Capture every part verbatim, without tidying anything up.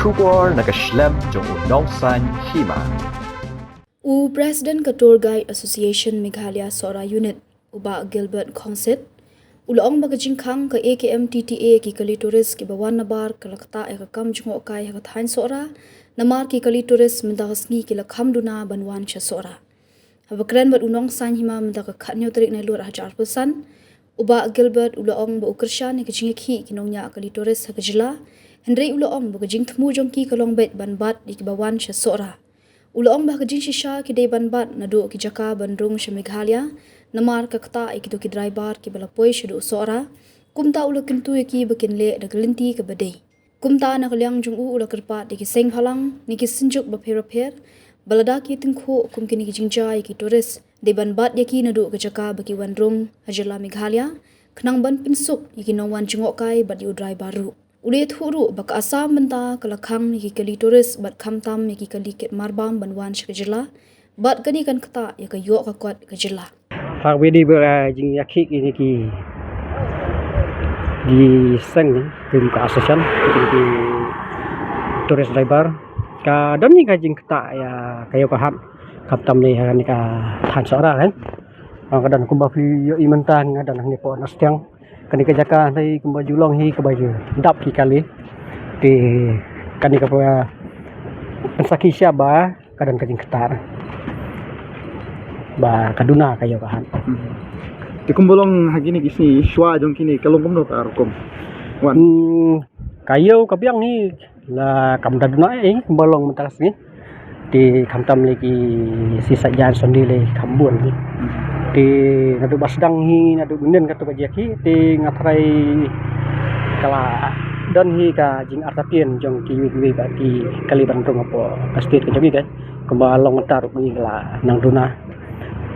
Khubor na ka shlem jong u Nongsaiñ Hima. U President ka Tour Guide Association Meghalaya Sohra Unit, u Bah Gilbert Khongsit, u la ong ba ka jingkhang ka A K M T T A ki kali tourist kiba wan nabar ka la ktah ïa ka kam jngohkai ha ka thaiñ Sohra, namar ki kali tourist mynta ka sngi ki la kham duna ban wan sha Sohra. Haba kren bad u Nongsaiñ Hima mynta ka khatñiew tarik Nailur arhajar arphew san, u Bah Gilbert u la ong ba u kyrshan ïa ka jingïakhih ki nongñiah kali tourist ha ka jylla, hynrei u la ong ba ka jingthmu jong ki ka long beit ban bat ïa kiba wan sha Sohra. U la ong ba ha ka jingshisha ki dei ban bat naduh ki jaka ban rung sha Meghalaya, namar ka ktah ïa kito ki driver kiba la poi shaduh Sohra. Kumta u la kyntu ïa ki ba kin leh da ka lynti kaba dei. Kumta na ka liang jong u, u la kyrpad ïa ki seng bhalang ne ki synjuk bapher bapher ba lada ki tyngkhuh kum kine ki jingjia ïa ki tourist, dei ban bat ïa ki naduh ka jaka ba ki wan rung ha jylla Meghalaya, khnang ban pynsuk ïa ki nongwan jngohkai bad ïa u driver ruh. U la ïathuh ruh ba ka Assam mynta ka la khang ïa ki kali tourist bad khamtam ïa ki kali kit marbam ban wan sha ka jylla, bad kane kan ktah ïa ka ïoh ka kot ka jylla. Ha kawei de ba jingïakhih kine ki, ki seng, ki ka association, ki, ki tourist driver, ka don hi ka jingktah ïa ka ïoh ka hat, khamtam ne ha kane ka thaiñ Sohra kan. Ka don kumba phi ïohi mynta nga don hangne hapoh Nongsaiñ. Kane ka jaka hynrei kumba ju long hi kaba ju dap ki kali. Te kane ka pynsakhi sha ba ka don ka jingktah ba ka duna ka ïoh ka hat. Te kumba long ha kine ki sngi shuwa jong kine ka long kumno ka rukom? Wan. Hmm, ka ïoh ka biang hi la kam da duna eh kumba long mynta ka sngi. Te khamtam lei ki shi saitjaiñ Sunday lei kham bun hi. Te naduh ba sdang hi naduh mynnin katto ka jaka hi te nga tharai ka la don hi ka jingartatien jong kiwei kiwei ba ki kali ban rung hapoh ka state ka jong ngi ka. Kumba long mynta ruh ki la nang duna.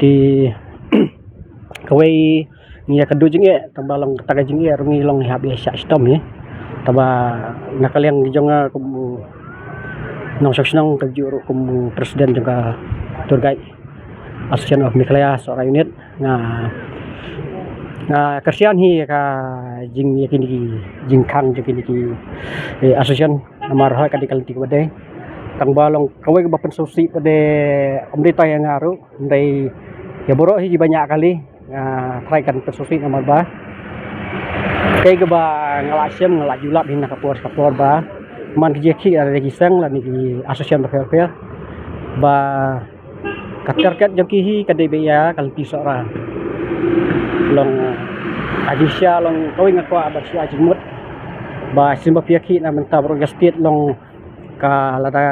Te kawei ngi ïa ka duh jingeh tang ba long kata ka jingeh ruh ngi long ïa hap ïa shah shitom hi. Tang ba na ka liang jong nga kum u nongshong shnong kajuh ruh kum u president jong ka Tour Guide Association of Meghalaya Sohra Unit, nga nga kyrshan hi ïa ka jing ïa kine ki jingkhang jong kine ki, eh, association namar ha ka dei ka lynti kaba dei. Tang ba long kawei kaba pynsngewsih pat de ym dei tang ïa nga ruh. Hynrei ïa baroh hi kiba ñiah kali, ah, tharai kan pynsngewsih namar ba kaei kaba nga la shem nga la ju lap hi na ka por ka por ba man ki jingïakhih lane ki seng lane ki association bapher bapher ba ka target jong ki hi ka dei ba ïa ka lynti Sohra. Long ka jingshisha long kawei nga kwah ban shu ai jingmut ba shisien ba phi ïakhih na mynta baroh ka state long ka lada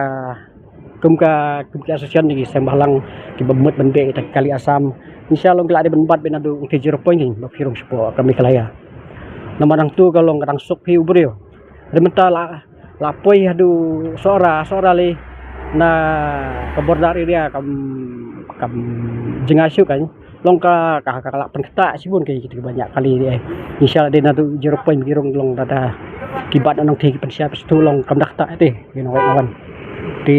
kum ka, kum ka association ne ki seng bhalang kiba mut ban beh ïa kita ki kali Assam. Ngi shisha long ki la dei ban bat beit naduh ngi zero point ba phi rung shapoh ka Meghalaya. Namar nangtu ka long ka dang suk phi u briew. Hynrei mynta la, la poi haduh Sohra, Sohra lei na ka border area kam, kam jngai shuh kan. Long ka, ka, ka, ka la pynktah shibun ki, kita kiba ñiah kali eh. Ngi shisha la dei naduh zero point ki rung long lada ki bat na nongtei ki pynshai pynshai long kam da ktah te, you know, right, wan. Te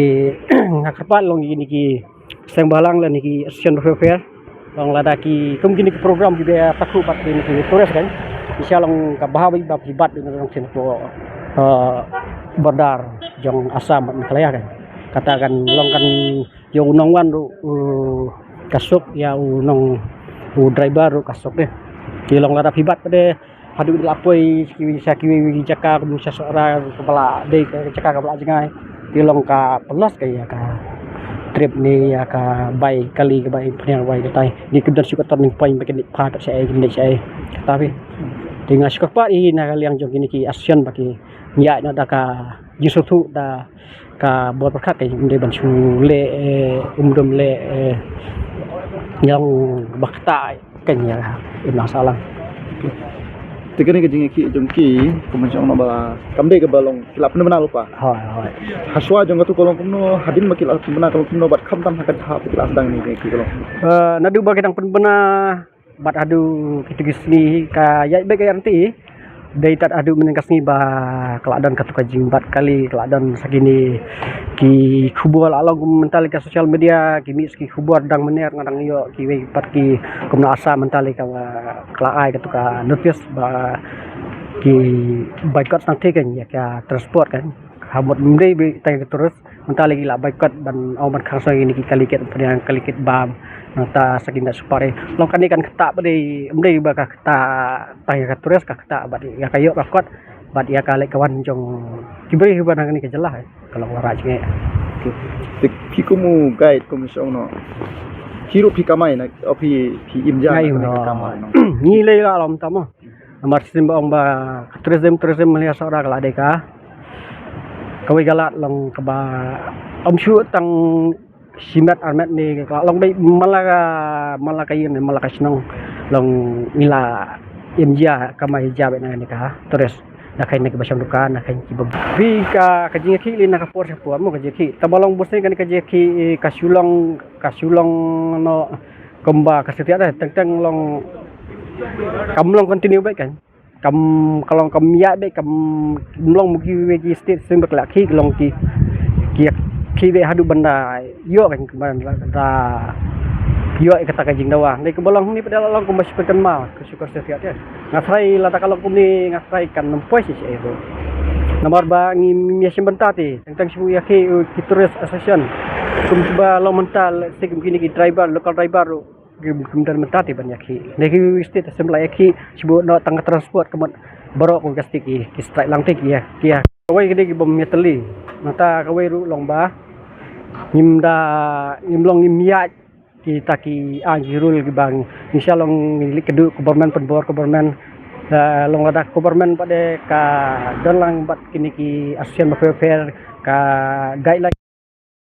nga kyrpad long kine ki seng bhalang lane ki association bapher bapher long lada ki kum kine ki program kiba takhuh bad kine ki tourist kan. Ngi shisha long kaba bha ba ki bat na nongtei hapoh, eh, border jong Assam bad Meghalaya kan. Kata kan long kan ïa u nongwan ruh, uh, ka suk, ïa u nong, u driver ruh ka suk de. Ki long lada phi bat pat de haduh la poi sha kiwei sha kiwei ki jaka kum sha Sohra kaba la dei ka jaka kaba la jngai. Ki long ka plus ka ïa ka trip ne ïa ka bai kali ka bai pynïar bai ka tai. Ni kum don shu ka turning point ba kin leit phai pat shaei kin leit shaei. Kata phi. Te nga shu kyrpad hi na ka liang jong kine ki association ba ki ïaid noh da ka jingsngewthuh da ka bor pyrkhat ka ym dei ban shu leh, eh, um dum leh, eh, ïa ba ktah ka ïa im lang sahlang. Te kane ka jingïakhih jong ki kumba jong na ba kam dei kaba long ki la pynbna lypa. Hooid, hooid. Hashwa jong katu ka long kumno, hadien ba ki la pynbna ka long kumno bad khamtam ha ka jaka ba ki la sdang ne ki ka long. Eh, naduh ba ki dang pynbna bad haduh kitu ki sngi ka ïaid beit ka ïaid ryntih. Dei tad haduh mynnin ka sngi ba ka la don katu ka jingbat kali, ka la don sa kine ki khubor la long mynta lei ka social media, ki mih sa ki khubor dang mynner nga dang ïoh kiwei pat ki kumno Assam mynta lei ka, ka la ai katu ka notice ba Ki boycott tang te kan ïa ka transport kan. Ka mut ym dei ba tang ka tourist. Mynta lei ki la boycott ban ong ban khang shuwa ïa kine ki kali kit, pynïang kali kit bam. Nangta sa ki nat super eh. Long kane kan ktah ba dei, ym dei ba ka ktah tang ïa ka tourist, ka ktah bad ïa ka ïoh ka kot bad ïa ka leit ka wan jong ki briew kiba na kane ka jylla eh. Ka long wanrah jingeh. Te phi kum u guide, kum u shong no, phi ruh phi kamai na, o phi, phi im ja na kane ka kamai no? Ngi lei la long tam mo. Namar shisien ba ong ba tourism, tourism Mawlai Sohra ka la dei ka kawei ka lad long kaba ym shu tang shimet armet ne, ka long dei man la ka, man la ka ïing ne, man la ka shnong. Long ngi la im ja, kamai ja bad na kane ka tourist. Na kane kiba shong dukan, na kane kiba, phi ka, ka jingïakhih lei na ka por sha por mo ka jingïakhih. Tang ba long bunsien kane ka jingïakhih, eh, ka shu long, ka shu long no kumba ka sitiat eh, teng teng long kam long continue bad kan. Kam, ka long kam ïaid bad kam long mo kiwei ki state sien ba ki la khih, long ki, ki khih bad haduh ban da ïoh kan, ban da ïoh kata ka jingdawa. Dei kaba long hangne pat da la long kumba shi pyrkhat ma ka shu ka sitiat eh. Nga tharai lada ka long kumne nga tharai kan ym poi shisha eh ruh. Namar ba ngi, ngi ïashim bynta te, teng teng shu ïakhih, uh, ki tourist association. Kum kiba long mynta, lehse kum kine ki driver, local driver ruh kim, kim don mynta te ban ïakhih. Ne ki state te shu la ïakhih, shu no tang ka transport ka mut baroh kum ka state ki, ki strike lang te ki ïa, ki ïa. Kawei ka dei ki bym ïatylli. Nangta kawei ruh long ba ngim da, ngim long ngim ïaid kita ki aiñ ki rule kiba ngi shu long ngi leit kynduh government, pynbor government. Eh, long lada government pat de ka don lang bad kine ki association bapher bapher, ka guideline.